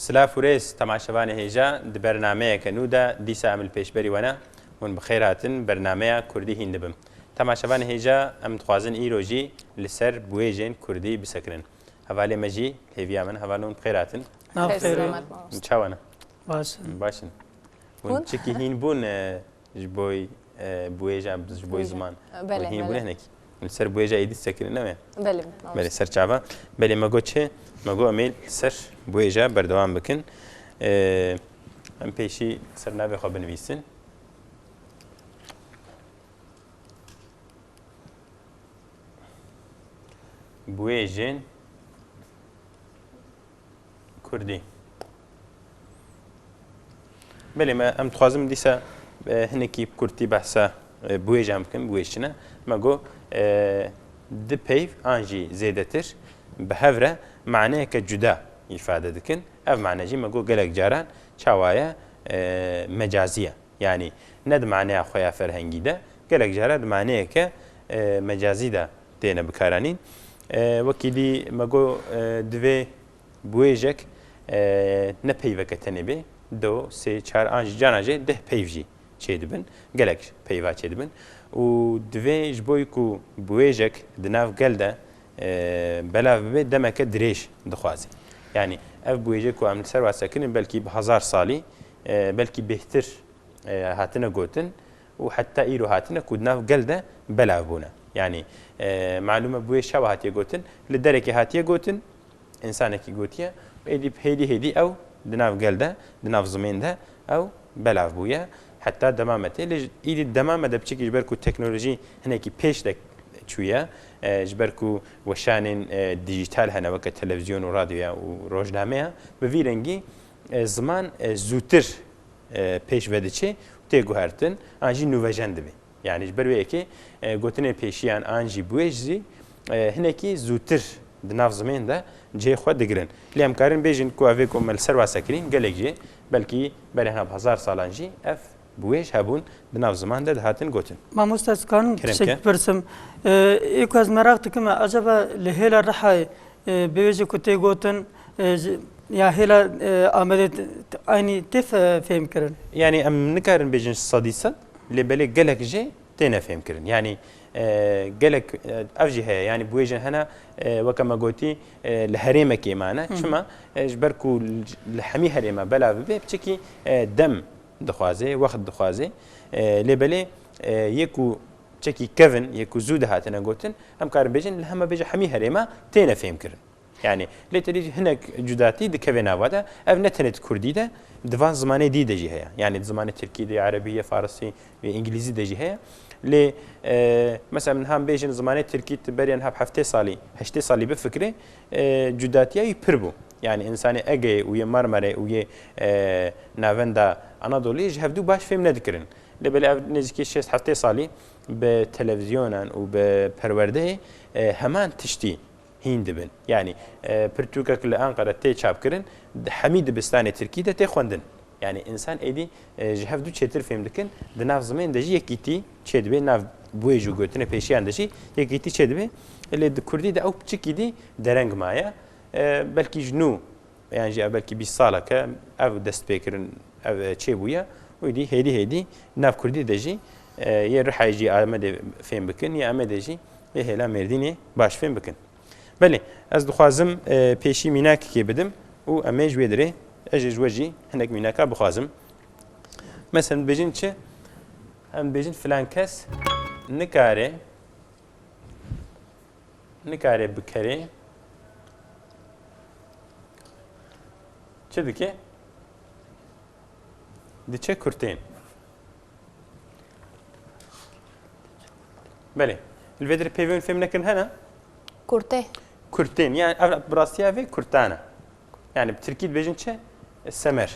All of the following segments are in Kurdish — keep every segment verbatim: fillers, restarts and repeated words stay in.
Silav û rêz temaşevanê hêja, di bernameyeke nû de dîsa em li pêşberî we ne. Hûn bi xêr hatin bernameya Kurdî hîn dibim. Temaşevanê hêja, em dixwazin îro jî li ser biwêjên Kurdî bisekinin. Hevalê me jî hêviya min, hevalên hûn bi xêr hatin. Nav Xêr xêr. Selamet mamoste. Çawa ne? Baş in. Baş in. Hûn Hûn? Çikî hîn bûn, e, ji bo, e, biwêja, ji bo Biwêja. Ziman. Belê, Hûn hîn bûne belê. Hinekî. Li ser biwêja êdî sekinin, ne wê? Belê, Belê, mamoste. Ser çava. Belê, me got çi? Me got em ê li ser biwêja berdewam bikin. E, em pêşî ser navê xwe binivîsin. Biwêjên Kurdî. Belê, me, em dixwazim dîsa, e, hinekî bi kurtî behsa, e, biwêjan bikin, biwêj çi ne? Me got, e, di peyv an jî zêdetir bi hev re maneyeke cuda îfade dikin. Ev mane jî me got gelek caran çawa ye, e, mecazî ye. Yanî ne di maneya xwe ya ferhengî de, gelek cara di maneyeke, e, mecazî de têne bikaranîn. E, wekî dî me got, e, divê biwêjek, e, ne peyveke tenê bê, do, sê, çar an jî cana jê deh peyv jî çêdibin. Gelek peyva çêdibin. Û divê ji bo ku biwêjek di nav gel de, e, belav bibe, demeke dirêj dixwaze. Yanî ev biwêjê ku em li ser wa sekinîn belkî bi hezar salî, e, belkî bêhtir e, hatine gotin û heta îro hatine ku di nav gel de belav bûne. Yanî, e, malûm e biwêj çawa hatiye gotin, li derekê hatiye gotin, însanekî gotiye, êdî hêdî hêdî ew di nav gel de, di nav zimên de ew belav bûye. Heta dema me tê, lê ji, îdî dema me de piçekî ji ber ku teknolojî hinekî pêş de çûye, e, ji ber ku weşanên, e, dîjîtal hene weke televîzyon û radyoya û rojnameya, bi vî rengî, e, ziman, e, zûtir e, pêş ve diçe û tê guhertin, an jî nûvejen dibe. Yanî ji ber wê yekê, e, gotinê pêşiyan an jî biwêj zî, e, hinekî zûtir di nav zimên de cihê xwe digirin. Lê em karin bêjin ku ev ê ku me li ser wa sekinîn, gelek jê, belkî berê hina bi hezar salan jî ev biwêj hebûn di nav ziman de dihatin gotin. Mamoste, ez karim Kerem tiştek ke. Bipirsim? E, ê ku ez meraq dikim, e, acaba li hêla Rihayê e, biwêjê ku tê gotin, e, ji, ya hêla, e, Amedê t-, t-, aynî tê fe-, fêhm kirin? Yanî em nikarin bêjin sedî sed, lê belê gelek jê têne fêhm kirin. Yanî, e, gelek, e, ev jî heye. Yanî biwêjên hene, e, weke me gotî, e, li herêmekê mane. Hı hı. Çima? E, ji ber ku li, li hemî herêma belav bibe, piçekî, e, dem dixwaze, wext dixwaze. E, lê belê, e, yê ku çekî kevin, yê ku zû dihatine gotin, em karin bêjin, li heme bêje hemî herêma têne fêhm kirin. Yanî, lê tedî hinek cudatî dikeve nava de. Ev ne tenê di kurdî de, di van zimanê dî de jî heye. Yanî, di zimanê tirkî de, erebî ye, farisî ve îngilîzî de jî heye. Lê, e, mesela, min ham bêjin zimanê tirkî ti beriya niha bi heftê salî, heştê salî bifikirê, e, cudatiya wî pir bû. Yanî, însanê Egeyê û yê Marmarê û yê, e, navenda Anadoluyê ji hevdû baş fêm nedikirin. Lê belê ev nêzîkî şêst heftê salî bi televîzyonan û bi perwerdeyê, e, heman tiştî hîn dibin. Yanî, e, pirtûkek li Anqara tê çapkirin, di hemî dibistanê tirkî de tê xwendin. Yanî, însan êdî, e, ji hev du çêtir fêm dikin, di nav zimên de jî yekîtî çêdibe, nav biwêj û gotinê pêşiyan de jî yekîtî çêdibe. Lê di kurdî de ew piçikî dî dereng maye. E, belkî ji nû yan jî ev belkî bîst salek e, ev destpêkirin, ev, e, çêbûye. Û dî hêdî hêdî nav kurdî de jî, e, yê Rihayê jî Amedê fêm bikin, yê Amedê jî yê hêla Mêrdînê baş fêm bikin. Belê, ez dixwazim, e, pêşî mînakekê bidim û em ê ji wê dirê, ez jî ji we jî hinek mînaka bixwazim. Mesela, dibêjin çi? Em dibêjin filan kes nikare, nikare bikerê. Çi dike? Diçe kurtên. Belê. Li vê dirê peyvên fêm nekirin hene? Kurtê. Kurtên. Yani ev bi rastiya vê kurtan e. Yani bi tirkî dibêjin çi? Semer.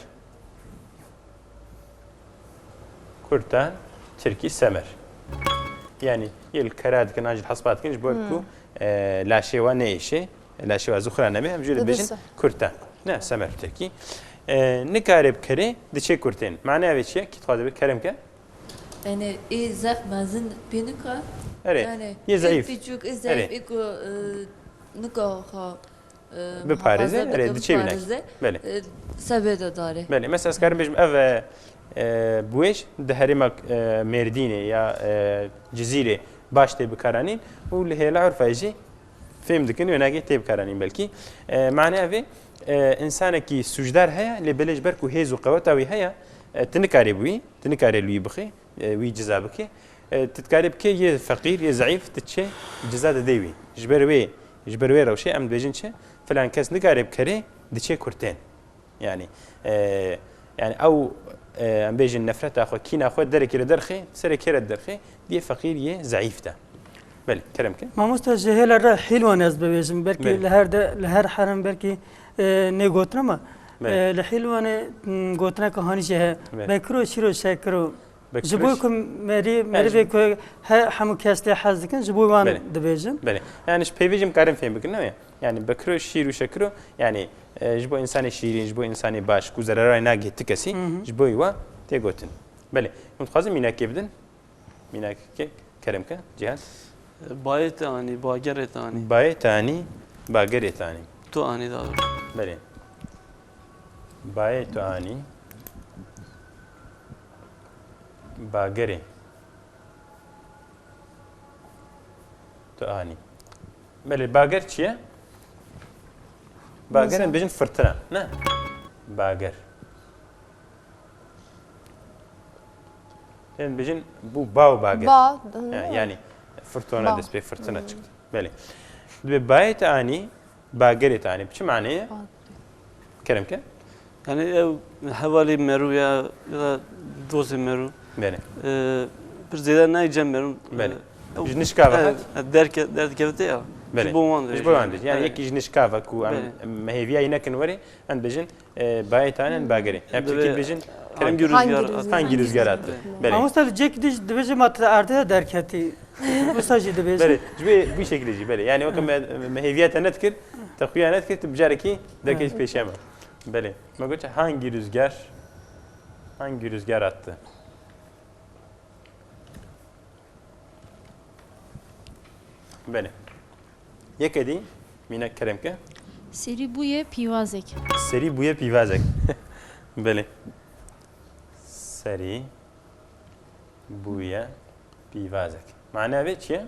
Kurtan, tirkî semer. Yani yê li kera dikin, an jî li hespa dikin, ji bo Hmm. ku, e, laşê wa neêşe, laşê wa zû xira nebe, em jî li Dibise. Bêjin kurtan. Ne, semer tirkî. E, nikare bi kerê, diçe kurtên. Maneya vê çi ye? Kî dixwaze bê kerem ke? Yani ê zef mezin pê nika. Erê, Yani yê ê zayıf. Piçûk, ê zayıf, Erê. Ê ku, e, nika xwe e, Biparêze, muhafaza erê, bike, diçe wî nak. Biparêze, Belê. e, sebê de dare. Belê, mesela ez karim bêjim ev, e, e, buêj di herêma, e, Mêrdînê ya, e, Cizîrê baş tê bikaranîn û li hêla urfayê jî fêm dikin, wênagê tê bikaranîn belkî. E, mane ev ê, e, însanekî sûcdar heye, lê belê ji ber ku hêz û qeweta wî heye, e, tu nikarê bi wî, tu nikarê li wî bixê, e, wî ciza bikê. E, tu dikarê bikê yê feqîr, yê zeîf, tu çê ciza didê wî. Ji ber wê, ji ber wê rewşê em dibêjin çi? Filan kes nikare bikerê, diçê kurtên. Yani, e, yani ew, e, em bêjin nefreta xwe, kîna xwe derekê li derxê, serê kê re derxê, yê feqîr, yê zeîf de. Belê, kerem ke. Mamoste, ji hêla re Hîlwanê ez bibêjim. Belkî Belê. li her de, li her herem belkî, e, nê gotin ama, Belê. e, li Hîlwanê, m, gotineke hanî jî heye. Belê. Bekiro, şîro, şekiro. Ji Bekiro bo şî- ku merî, Yani merivê ji- ku he, hemû kes lê hez dikin, ji bo wan Belê. dibêjin. Belê. Yani ji peyvê jî em karin fêm bikin, ne? Yani bekiro, şîr û şekiro, yani, e, ji bo insanê şîrîn, ji bo insanê baş, ku zerarayê nagihê ti kesî, Hı hı. ji bo wa tê gotin. Belê. Hûn dixwazin mînakê bidin? Mînakê kerem ke, Cihan. Bayê te anî, bagerê te anî. Bayê te anî, bagerê te anî. Tu anî daha doğrusu. Belê. Bayê tu anî, bagerê tu anî. Belê, bager çi ye? Bager em Nizam. bêjin firtina, ne? Bager. Em bêjin bû ba û bager. Ba, Ya, yani fırtona Ba. dest pê fırtına çıktı. Belê. Dibê bayê te anî, bagerê te anî. Bi çi manê ye? Ba. Kerem ke? Yani ev hevalê meru ya, ya da dostê meru. Belê. E, pir zêde nayê cem meru. Belê. E, Ji nişka ve e, hat? e, derke-, derdikevite ya. Belê. Ji bo wan de Ji bo wan de. Yani Evet. yekî ji nişka ve ku em Belê. mehêviya yî nekin werê, em bêjin, e, bayê te anî, bagerê. Em Dibê Tirkî dibêjin, hangi kerem ke? rüzgar Hangi at? rüzgar? Hangi rüzgar attı? Belê. Belê. Mamoste, li cek dij dibêje ma tu erdê de derketî. Wisa jî dibêje. Belê, ji vê, vî şekilî jî, belê. Yani weke me, me hêviya te nedikir, te xuya nedikir, tu bi carekî derketî Evet. pêşiya me. Belê. Me got, hangi rüzgar, hangi rüzgar attı? Belê. Yeke dî, mînak kerem ke. Serî bûye pîvazek. Serî bûye pîvazek. Belê. Serî bûye pîvazek. Mane vê çi ye?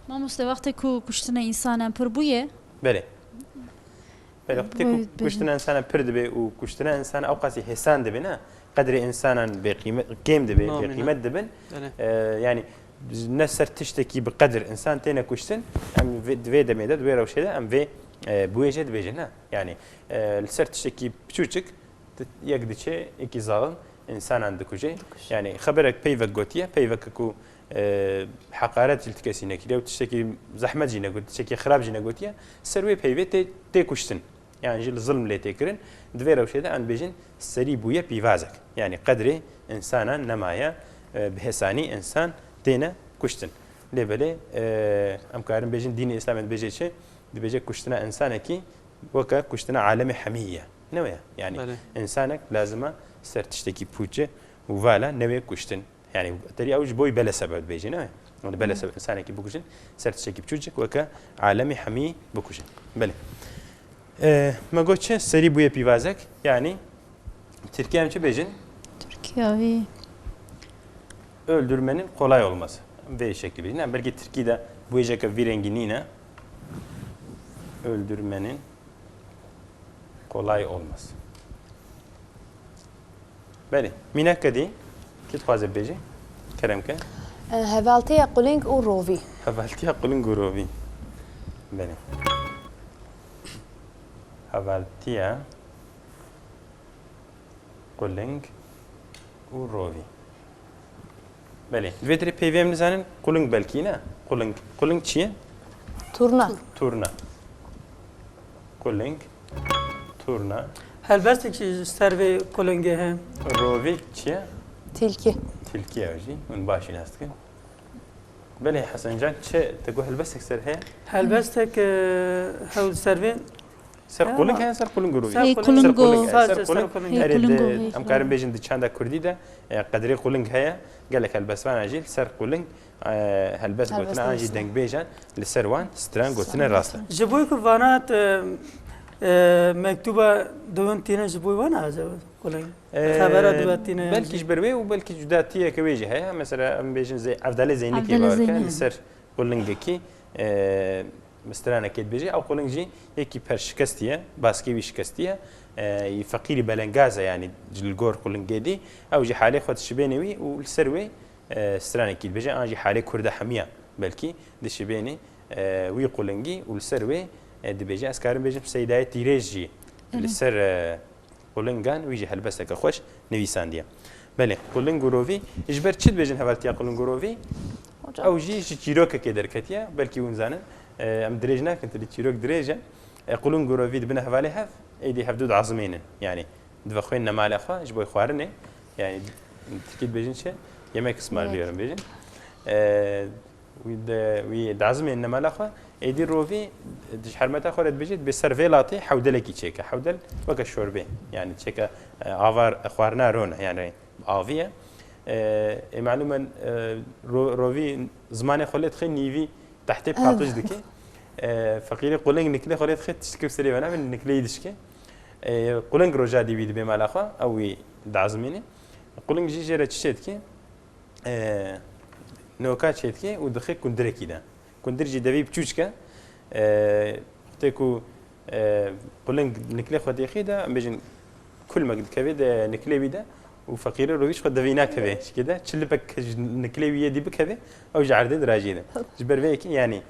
Mamoste, wextê ku kuştina însanan pir bûye. Belê. Belê, wextê ku Bûye, bûye. kuştina însanan pir dibe û kuştina însanan ew qasî hêsan dibe, ne? Qedrê însanan bêqîme-, kêm dibe, Namîne. bêqîmet dibin. Belê. Ee, yani ne ser tiştekî bi qedir însan têne kuştin. Em vê, di vê demê de, di vê rewşê de em vê, e, bûyê jê dibêjin, ne? Yani, e, li ser tiştekî piçûçik Di-, yek diçe, yekî zalim însanan dikuje. Dikuje. Yani xeberek peyvek gotiye, peyveke ku, e, heqaret ji ti kesî nekiriye û tiştekî zehmet jî negotiye, tiştekî xirab jî negotiye, ser wê peyvê tê, tê kuştin. Yani jî li zilm lê tê kirin. Di vê rewşê de em bêjin serî bûye pîvazek. Yani qedrê însanan nemaye, e, bi hêsanî însan têne kuştin. Lê belê, e, em karin bêjin dînê Îslamê dibêje çi? Dibêje kuştina însanekî weke kuştina alemê hemî ye. Ne wê ye? Yani Belê. însanek lazim e ser tiştekî pûçe û vala newê kuştin. Yani terî ew ji bo wî bele sebeb dibêjin, ne wê? Yani bele Hı. sebeb însanekî bikujin, ser tiştekî piçûçik weke alemê hemî bikujin. Belê. Ee, me got çi? Serî bûye pîvazek. Yani Tirkiye em çi bêjin? Tirkiye wî. Öldürmenin kolay olması. Vê şeklî bêjin. Yani belkî Tirkî de bûyêjeke vî rengî nîne. Öldürmenin kolay olması. Belê. Mîneke dî. Kî dixwaze bêje? Kerem ke. E, hevaltiya quling û rovî. Hevaltiya quling û rovî. Belê. Hevaltiya quling û rovî. Belê. Divê dirê peyvê em nizanin quling belkî ne? Quling. Quling çi ye? Turna. Turna. Quling. Turna. Helbestek jî ji ser vê qulingê heye. Rovî çi ye? Tilki. Tilki ye jî. Hûn baş jî nas dikin. Belê Hesencan, çi te got helbestek ser heye? Helbestek, e, hewl ser vê Ser Ya. quling heye, ser quling û rovî? Ser Ê, quling. quling Ser quling û heye, ser Sadece quling. ser quling. Ê, Erê quling û de, heye. em karin bêjin di çanda kurdî de, e, qedrê quling heye, gelek helbestvanan jî li ser quling, e, helbest Helbest gotine, an jî nivîsine. dengbêjan li ser wan stran gotine rast e. Ji bo ku vana te, E, mektuba duyun tîne ji bo wan a, ji kuling. E, xebera duya tîne. Belkî ji ber wê û belkî cudatiyeke wê jî heye. Mesela, em bêjin Zey-, Evdalê Zeynekî, Evdalê bawer ke, Zeynekî, li ser qulingekî, e, stranekê dibêje. Ew quling jî yekî per şikestî ye, baskê wî şikestî ye. E, yî feqîrî belengaz e, yanî ji li gor qulingê dî. Ew jî halê xwe dişibêne wî û li ser wê, e, stranekî dibêje. An jî halê Kurda hemiya belkî dişibêne, e, wî qulingî û li ser wê, e, dibêje. Ez karim bêjim Seydayê Tîrêj jî li ser, e, qulingan wî jî helbesteke xweş nivîsandiye. Belê, quling û rovî, ji ber çi dibêjin hevaltiya quling û rovî? Hocam. Ew jî ji çîrokekê derketiye, belkî hûn zanin. E, em dirêj nakin, tu dî çîrok dirêj e. E, quling û rovî dibine hevalê hev, êdî hevdu diazimênin. Yanî, divexwênine mala xwe, ji bo xwarinê. Yanî, tirkî dibêjin çi? Yemek ısmarlıyorum bêjin. E, wî de, wî diazimênine mala xwe, êdî rovî, di ji hermeta xwe re dibêjit, bi ser vê latê hewdelekî çêke. Hewdel weke şorbê, yanî çêke, e, ava xwarina rone, yanî avî ye. E, ê malûm e, ro-, rovî zimanê xwe lê dixê nîvî tehtê paqij dike. E, feqîrê quling niklê xwe lê dixê tiştike bi serê ve nabin, nikleyî dişke. E, quling roja dî wî dibê mala xwe, ew wî diazimîne. Quling jî jê re çi çê dike? E, noka çêdikê û dixê kundirekî de. Kundir jî devî biçûçik e. E, wextê ku, e, quling niklê xwe têxî de, em bêjin kulmek dikeve de niklê wî de û feqîrê rovî ji xwe devî nakeve şikê de. Çilipek ji niklê wî yê dî bikeve, ew ji erdê dirajê de. Ji ber vê yekê, yanî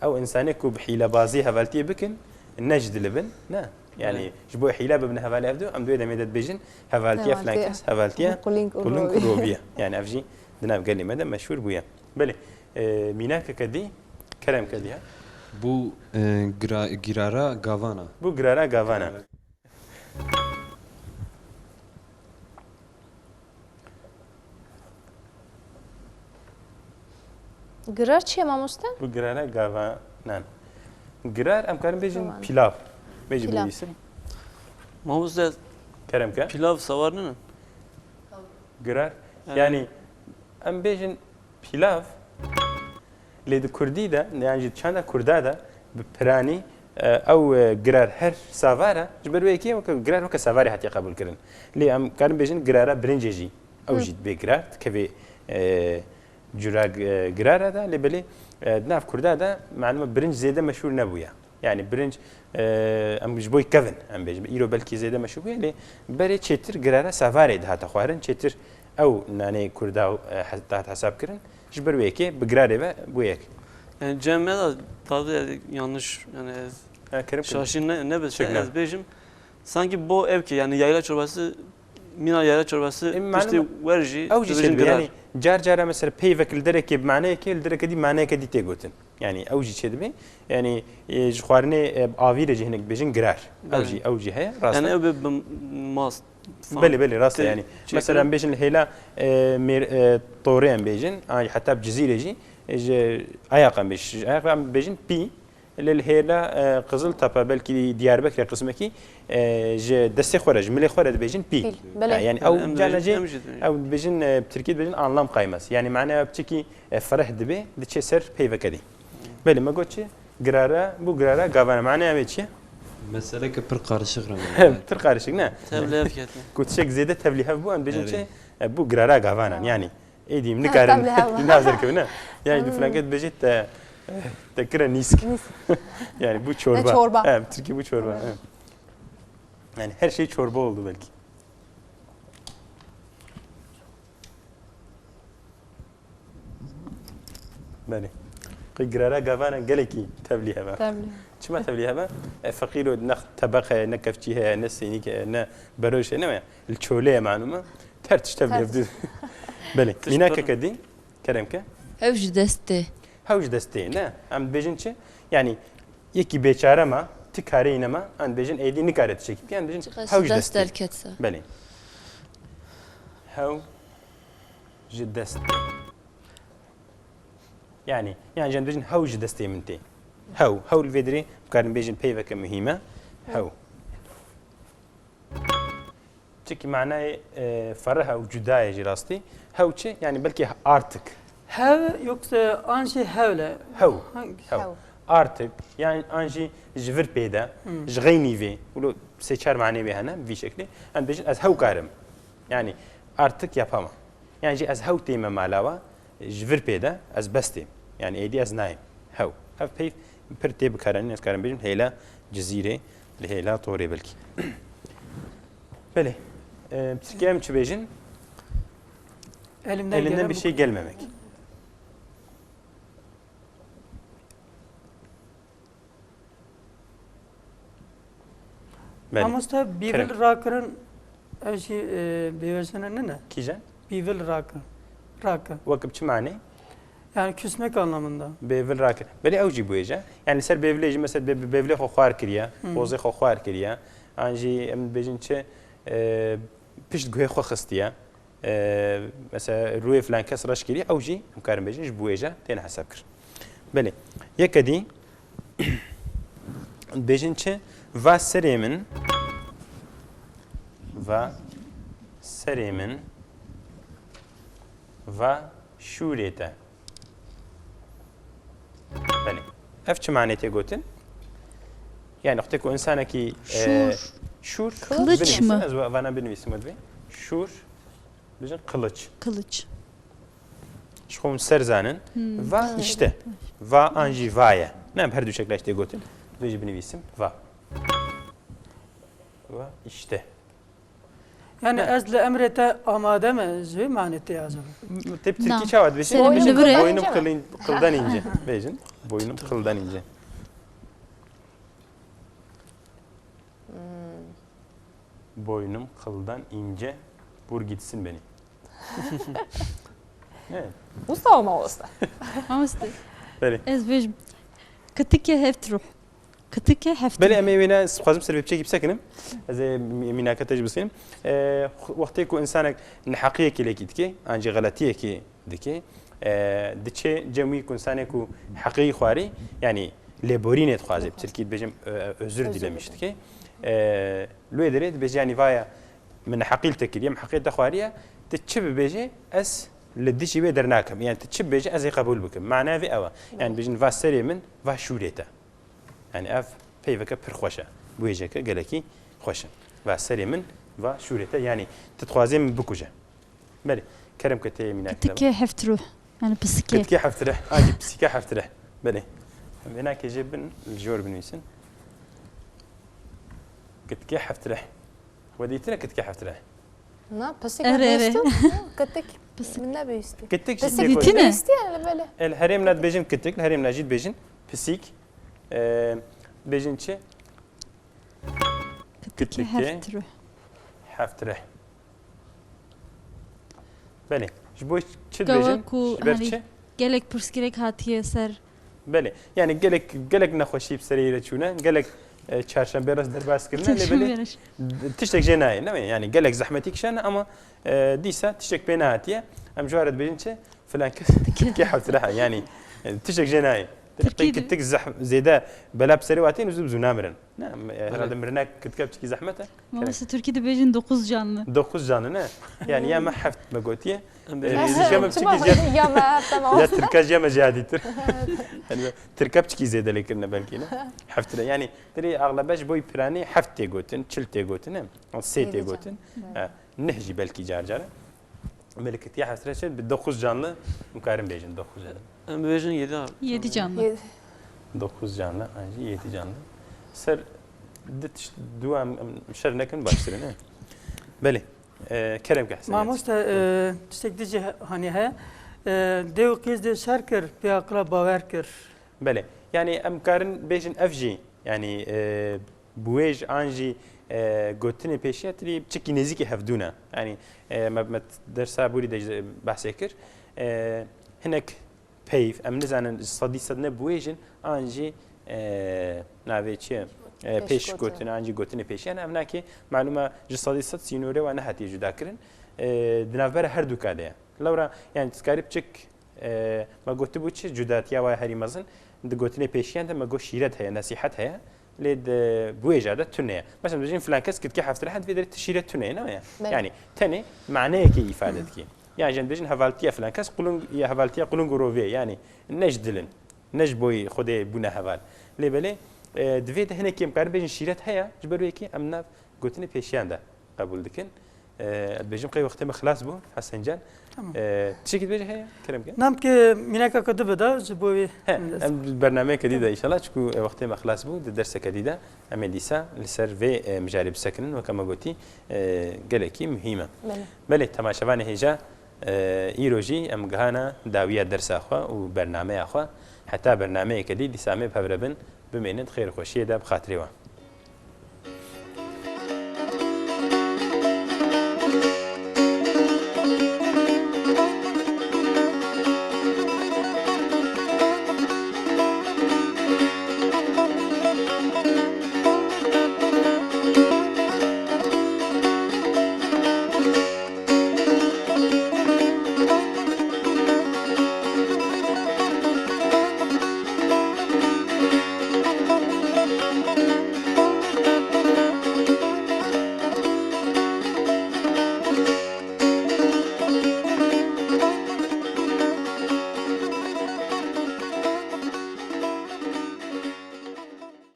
ew însanê ku bi hîlebazî hevaltiyê bikin, ne ji dilê bin, ne. Yanî, ji bo hîle bibine hevalê ev du, em di wê demê de dibêjin, hevaltiya filan kes, hevaltiya quling û rovî ye. Yanî, ev jî di nav gelê me de meşhûr bûye. Belê, e, mînakeke dî, kerem ke dî, ha? Bu, e, gira-, girara gavana. Bu girara gavana. Girar çi ye mamoste? Bu girara gavanan. Girar, em karin bêjin pilav. Bêjin, bêjin. Mamoste, kerem ke. Pilav savar nînin? Girar. Evet. Yanî, em bêjin pilav, lê di kurdî de, yan jî çanda kurda de, bi piranî, e, ew, e, girar her savar e, ji ber wê yekê weke girar weke savarê hatiye qebûl kirin. Lê em karin bêjin girara birincê jî, ew jî dibê girar, dikevê, e, cura, e, girara de, lê belê, e, di nav kurda de, malûm e, birinc zêde meşhûr nebûye. Yanî birinc, e, em ji bo kevin, em bêjin. Îro belkî zêde meşhûr bûye, lê berê çêtir girara savarê dihate xwarin, çêtir ew nanê kurda, e, hes-, dihat hesab kirin. Ji ber wê yekê bi girarê ve bûye yek. Yani cem me de tabi yani yanlış yani ez şaşî ne, ne bilse ez bêjim. Sanki bo ev ki yani yayla çorbası, mîna yayla çorbası, e, piştî wer jî ew jî çêdibe. Yani car cara mesela peyvek li derekê bi maneyekê, li dereke dî maneyeke dî tê gotin. Yani ew jî çêdibe. Yani, e, ji xwarinê, e, avî re jî hinek dibêjin girar. Ew jî, ew jî heye, rast e. Yani ew bi, bi mast falan. Belê, belê, rast e yani. Mesela em bêjin li hêla, e, mêr-, e, torê em bêjin, an jî heta bi Cizîrê jî, e, ji Ayaq em bêjin. Ji Ayaq em bêjin pî. Lê li hêla, e, Qiziltepe, belkî Diyarbekirê qismekî, e, ji destê xwe re, ji milê xwe re dibêjin pîl. Pîl, belê. Ha, yani ew cana jî, ew dibêjin, e, bi tirkî dibêjin anlam kaymaz. Yani maneya piçekî, e, fereh dibe, diçe ser peyveke dî. Belê, me got çi? Girara, bu girara gavana. Maneya wê çi ye? Meseleke pir qarişik re. Pir qarişik, ne? Tevlî hev ketine. Ku tiştek zêde tevlî hev bû, em dibêjin çi? E, bu girara gavanan. Yani, êdî em nikarin. Tevlî hev. Naz derkevin, ne? Yani, tu filan kes dibêjit te, te kire nîsk. Nîsk. Yani, bu çorba. E, çorba. He, Tirkî bu çorba. Evet. He. Yani, her şey çorba oldu belki. Belê. Qey girara gavanan gelekî tevlî hebe. Tevlî. Çima tevlî hebe? E, feqîro ne tebeq heye, ne kevçî heye, ne sênîk heye, ne beroş heye, ne me. Li çolê ye malûm e. Her tişt tevlî hev dî. Belê. Mînakeke dî, kerem ke. Hew ji destê. Hew ji destê, ne? Em dibêjin çi? Yani, yekî bêçare ma, ti kareyî nema, em dibêjin êdî nikare tiştekî bike, em dibêjin hew ji destê. Belê. Hew ji destê. Yani, yani, em dibêjin hew ji destê min tê. Hew, hew li vê dirê, dikarin bêjin peyveke muhîm e. Hew. Çikî manayê, e, fereh e û cuda ye jî rastî. Hew çi? Yani belkî artık. Hev yoksa an şey hevle? Hew. Hangisi? Hew. Hew. Artık, yan an jî ji vir pê de, ji xeynî vê, wilo sê çar manê wê hene, bi vî şeklê. Em dibêjin, ez hew karim. Yanî, artık yapamam. Yan jî ez hew tême mala we, ji vir pê de, ez bes têm. Yanî, êdî ez nayêm. Hew. Ev peyv pir tê bikaranîn, ez karim bêjim, hêla Cizîrê, li hêla Torê belkî. Belê. E, bi tirkî em çi bêjin? Elimden Elinden gelen bir bu şey kadar. gelmemek. Belê. Mamoste, Kerem. bîvil rakirin, ev jî, e, bêwezine nine? Kîjan? Bîvil rakirin. Rakirin. Wek bi çi manê? Yani küsmek anlamında. Bêvil rakirin. Belê ew jî bûye je. Yani li ser bêvilê jî mesela bê-, bêvilê xwe xwar kiriye, Hmm. pozê xwe xwar kiriye. An jî em dibêjin çi, e, pişt guhê xwe xistiye. E, mesela rûyê filan kes reş kiriye, ew jî em karin bêjin ji bûye je têne hesab kir. Belê. Yeke dî, dibêjin çi? Va serê min, va serê min, va şûrê te. Belê. Ev çi manê tê gotin? Yani wextê ku insanekî, e, Şûr. şûr, Kılıç binivîsin, mı? Ez vana binivîsim we divê. Şûr, bijin kılıç. Kılıç. Ji xwe hûn ser zanin. Hmm. Va işte. Va an jî va ye. Ne, bi her du şekla tê gotin. Divê jî binivîsim. Va. Va işte. Yani Ne? ez li emrê te amade me, ji vê manê tê acaba? Tê bi tirkî Na. çawa dibêjin? Serê min Boynum li vir e. Boynum kılın-, kıldan ince. Bêjin. Boynum kıldan ince. Hmm. Boynum kıldan ince, vur gitsin beni. Ne? Mustafa mamoste. Mamoste. Belê. Ez bêjim. Kitike heft ruh. Kitike heft Belê, ruh. em ê wêne, ez dixwazim ser vê piçekî bisekinim. Ez ê mî-, mînaka te jî bisînim. E, wextê ku insanek neheqiyekî lêkî dike, an jî xeletiyekî dike, e, diçe cem wî ku insanê ku heqê wî xwarî, yanî lêborînê dixwaze, bi tirkî dibêjim, e, özür Özür dilemiş dilemek. dike. E, li wê derê dibêje, yanî vaya min heqî li te kiriye, min heqê te xwariye, tu çi bibêje, ez li dijî wê dernakim. Yanî tu çi bibêje, ez ê qebûl bikim. Mana vê ew e. Yanî Belê. bêjin, va serê min, va şûrê te. Yanî ev peyveke pir xweş e. Bûyêjeke gelekî xweş e. Va serê min, va şûrê te. Yanî tu dixwazê min bikuje. Belê. Kerem ke tê mînak Kitike heft ruh. Yani pisike. Kitike heft reh. Agî pisike heft reh. Belê. Em vênakê jê bin, li jor binivîsin. Kitike heft reh. We dîtine kitike heft reh? Na, pisik Ere, ere. bihîstim. Kitik. Pisik. Min nebihîstî. Kitik jî Pisik tê gotin. Dîtine? bihîstî yani böyle. El herêmna dibêjin kitik, li herêmna jî dibêjin pisîk. Ee, dibêjin çi? Kitike Kitike. heft reh. Heft reh. Belê. Ji bo çi Gawa dibêjin? ku Ji ber herî çi? gelek pirsgirêk hatiye ser. Belê. Yani gelek, gelek nexweşî bi serê re çûne, gelek, e, çarşembe res derbas kirine, lê Çarşembe belê res. tiştek jê nayê, ne? Yani gelek zehmetî kişane ama, e, dîsa tiştek pê nehatiye. Em ji ware dibêjin çi? Filan kes kitike heft reh e. Yani, e, tiştek jê nayê. Tirkî de. Kitik zeh-, zêde bela bi serê watê, zû bi zû namirin. Ne, em, e, herhalde mirina kitika piçkî zehmet e. Mamoste, Tirkî dibêjin dokuz canlı. Dokuz canlı ne? Yani ya me heft me gotiye. Em E, bêjin Tirka me Çima piçkî ziyad. ya me heft, tamam. Ya Tirka ya me ziyadîtir. Yani Tirka piçkî zêde lê kirine belkî ne? Heft lê. Yani dirê axlebe ji bo piranî heft tê gotin, çil tê gotin, ne? Sê tê Yedi can. gotin. Evet. Ha, neh jî belkî car car e. Belê kitiye heft reh çi bi dokuz canlı em karin bêjin dokuz canlı. Em bêjin yedi abi. Yedi canlı. Yedi. Dokuz canlı, an jî yedi canlı. Ser di tişt, du em, em şer nekin baştir e, ne? Belê. E, kerem ke Hesen. Mamoste, e, tiştek dijî he-, hani he, e, dê û qîz dê şer kir, pê aqila bawer kir. Belê. Yani em karin bêjin ev jî, yani, e, Bi wê ji an jî, e, gotinê pêşiya tirî çikî nêzîkî hevdû ne. Yanî, e, me, me dersa borî de jî behsê kir. E, hinek peyv, em nizanin ji sedî sed ne bi wê jin an jî, e, navê çi ye? E, Pêşgotin. pêşgotin, an jî gotinê pêşiya ne. Ev nakê, malûm e, ji sedî sed sînorê wan nehatiye cudakirin. E, di navbera her du ka de ye. Lewra, yani, dikarî piçik E, me gotibû çi cudatiya wa herî mezin? Di gotinê pêşiyan de me got şîret heye, nesîhet heye. Lê di, bi wê jî de tune ye. Mesela, dibêjin filan kes kitikê heft reh e, di vê derê tu şîret tune ye, ne ye? Belê. Yani, tenê maneyekê îfade dike. Yan jî em dibêjin hevaltiya filan kes, qulung, ya hevaltiya qulung û rovê ye. Yani, ne ji dil in. ne ji bo Xwedê bûne heval. Lê belê, e, di vê de hinekî em karin bêjin şîret heye, ji ber wê yekê em nav gotinê pêşiyan de qebûl dikin. E, ez dibêjim qey wextê me xilas bû, Hesen Can. Tamam. E, tiştekî dibêje heye, kerem ke? Nam ke mînaka ku dibe da ji bo wê He, em dest. Em bernameyeke dî de înşallah, çiku wextê me xilas bû, di derseke dî de em ê dîsa li ser vê, e, mijarê bisekinin, weke me gotî, e, gelekî muhîm e. Belê. Belê, temaşevanê hêja, e, îro jî em gihana dawiya dersa xwe û bernameya xwe. Heta bernameyeke dî, dîsa em ê bi hev re bin, bimînin di xêr û xweşiyê de bi xatirê we.